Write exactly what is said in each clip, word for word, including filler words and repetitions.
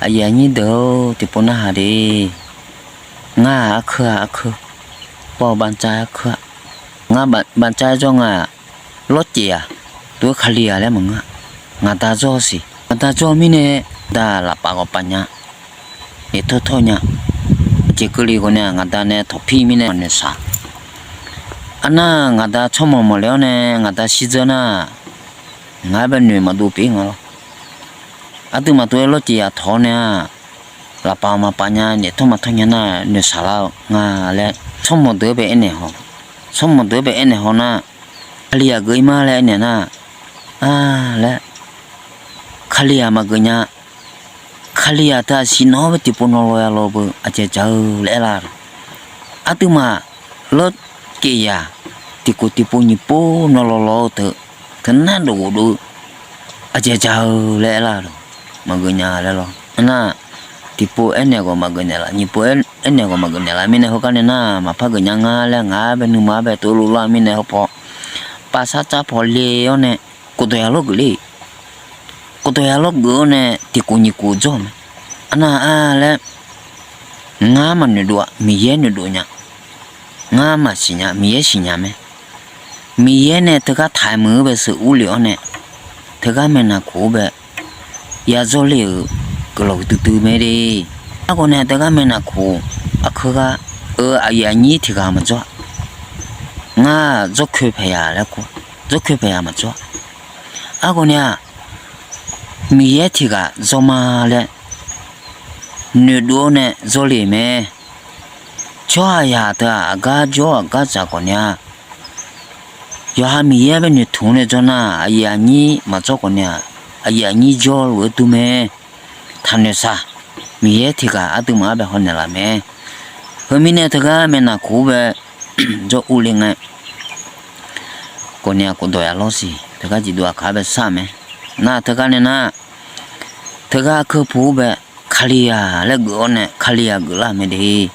Aqyuif aqnyir deuq-or, tiqpov narhaq de. Ngar-aq arkeur-aq arkeur, bav-eu bavcav arkeur-aq, ngar bavcav jawr nga-aq, lawrcaev-aq, tov-aer Kali-aq laer maqngeur-a. Ngaqda jawr-eu siq, ngaqda jawr-eu mirnae, ngaqda lafpaf ghawqpaf nya, naef tawr tawr nya. Aqjeq keuvle ghawqnae-aq, ngaqda nae tawqpir mirnae maqnoeq shaq. Arnar ngaqda tsawrmawq mawq le-awr nae ngaqda shirdzeur nar, ngar bae noeq maqdov pyeuf nga lawr. Aqduimaf tov-aer lawrcaev-aq tawq-awr nae-aq, lafpaf maqpaf nya, naef tawr maqtawr nya nar, noeqshaq lar-eu nga laer tsawrmawq deuq-anr bae aernaeq haw. Tsawrmawq deuq-anr bae aernaeq haw nar, Kali-aq geuf-ir ma laer aernaeq nar, a laer, Kali-aq maqgeuf nya. Kali-aq teu aqsiq nawr-anr bae tiqpov nawr law ya law beu aqjeq jaq-eu laer aerlar-eu. Aqduimaf lawrcaev yaq, tiqkhof tiqpov nyiq pov nawr law law-eu teu, teunar dov ghofdov-eu aqjeq jaq-eu laer aerlar-eu. Maqgeuf nya laer lawr. Nar, tiqpov aernaeq ghawq maqgeuf naeqlaf, nyiq pov aernaeq ghawq maqgeuf naeqlaf mirnae heugar nae nar, maqpar geuf nya ngar laer ngaq-anr bae nuima-anr bae tov lov lar mirnae hawpaw, pavsar tsar paw le-awr nae, khofdawq ya lawr geuf le. Khofdawq ya lawr geuf-awr nae tiqkhof nyiq khof jawr-euq mae. Arnar-a laer, ngar maqnoeq dov-a, Miqyaer noeq dov nya. Ngar maqsiq nya, Miqyaer siqnya mae. Miqyaer nae teugar taq-aer muiq-eu bae sheuq urle-awr nae, teugar maeqnaq khof-eu bae ya dzawrle-euq guiqlanq huiqdui dui mae de. Aerkhawf nae teugar maeqnaq khof, aqkeugar-eu aqyuif aqnyir tiq ghaq maqjawr-a. Ngar dzawrkoe paeq ya laer kur, dzawrkoe paeq ya maqjawr-a. Aerkhawf nae-aq, Miqyaer tiq ghaq dzawr ma laer noeqdov-awr nae dzawrle mae. Tsawrhaqzaq teu-aq, aqgar jawr aqgar dzaq khawf nae-a, yawqha Miqyaer bae noeqtmq-awr nae jawr nar, aqyuif aqnyir maqjawr khawf nae-aq, aqyuif aqnyir jawrluf-eu dur mae. Taqnoeq shaq. Miqyaer tiq ghaq aqduimaf-anr bae hawnaeq laf mae. Heumirnae teugar maeqnaq khof-eu bae jawr urle ngae, khawf nae-aq khofdawq ya lawr siq. Teugar jeqdov aqkaq-anr bae shar-euq mae. Nar teugar nae nar, teugar aqkeuv pu-ur bae, Kalizaq laer geuf-awr nae Kalizaq geuflar-euq mae de.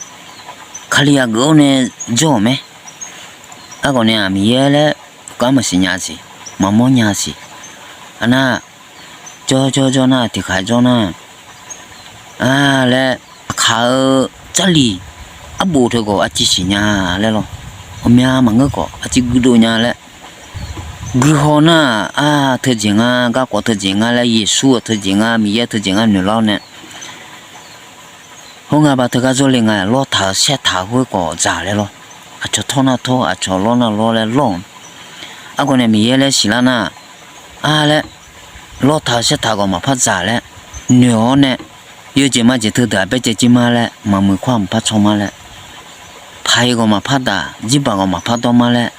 Kalizaq geuf-awr nae jawr-euq mae. Aerkhawf nae-aq Miqyaer laer gar maqsiq nya siq, maqmawr nya siq. Arnar, jawr jawr jawr nar tiqkhaq jawr nar, a laer, aqkaq-eu Jarlif arbof teughawq aqciv siqnya laer lawr, ghawqmya maqngeur khawf aqciv guirdov nya laer, guihaw nar-aq, a, teujeq nga, garkawv teujeq nga laer, Yeqsur-euq teujeq nga, Miqyaer teujeq nga noeqlar-awr nae, hawr nga ba teugar jawrle nga, lawrtaq-eu saertaq khoerkhawf dzaq laer lawr, aqcawq tawr nar tawr, aqcawq lawr nar lawr laer lawr-awq. Aerkhawf nae Miqyaer laer siqlar nar, a laer, lawrtaq-eu saertaq khawf maqpar dzaq laer noeq-awr nae, yawjeq majeq teudeuq-aq baercaev jir ma laer, maqmuiq khawr-aq maqpar caw ma laer, paq-iq khawf maqpar daq, jirbaq khawf maqpar dawr ma laer,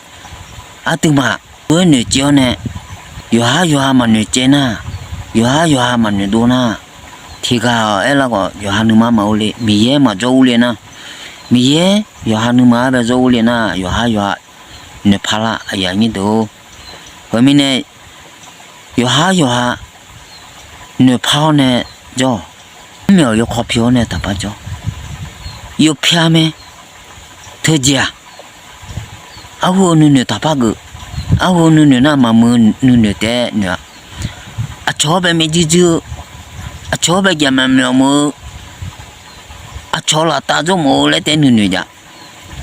aqduimaf tov-aer noeqcaev-awr nae, yawqhar yawqha maqnoeq caev nar, yawqhar yawqha maqnoeq dov nar, tiqghaq-awq aerlar khawf yawqha nuima maqur le, Miqyaer maqjawr urle nar, Miqyaer yawqha nuima-anr bae jawr urle nar, yawqhar yawqha noeqpar lar, aqyuif aqnyir deuq-or. Khoermirnae, yawqhar yawqha noeqpar-awr nae jawr-awq. Mrmyawf yawkawr pi-awr nae taqpar jawr. Yawpyar mae. Teujeq-aq, arhu-eu nuinoeq taqpar geuf. Arhu-eu nuinoeq nar maqmuiq-eu nuinoeq taef-aer noeq-a. Aqcawq-anr bae maerjuir juir-eu, aqcawq-anr bae jaqmyawf myawf meuq-eu, aqcawq laftav jawr mawf-eu laer taef-aer nuinoeq jaq.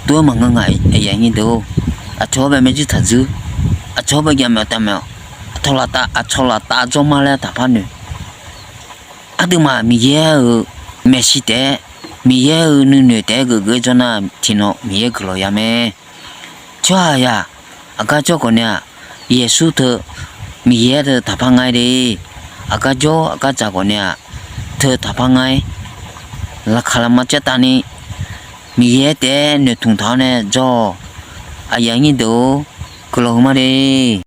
Tov-aer maqngeur nga, aqyuif aqnyir deuq-or. Aqcawq-anr bae maerjuir taqjuir, aqcawq-anr bae jaqmyawf taqmyawf, aqcawq laftav, aqcawq laftav jawr ma laer taqpar noeq. Aqduimaf Miqyaer-euq maeqshi taef-aer, Miqyaer-euq nuinoeq taef-aer geufgeuf-aer jawr nar, tiqnan Miqyaer guiqlanq ya mae. Tsawrhaqzaq aqgar jawr khawf nae-aq, Yeqsur teu, Miqyaer teu taqpar nga-aer de. Aqgar jawr aqgar dzaq khawf nae-aq, teu taqpar nga-aer, laqkhaq laqma caertavni, Miqyaer taef-aer noeqtmq taq-awr nae jawr-awq. Aqyuif aqnyir deuq-or, guiqlanq huiqma de.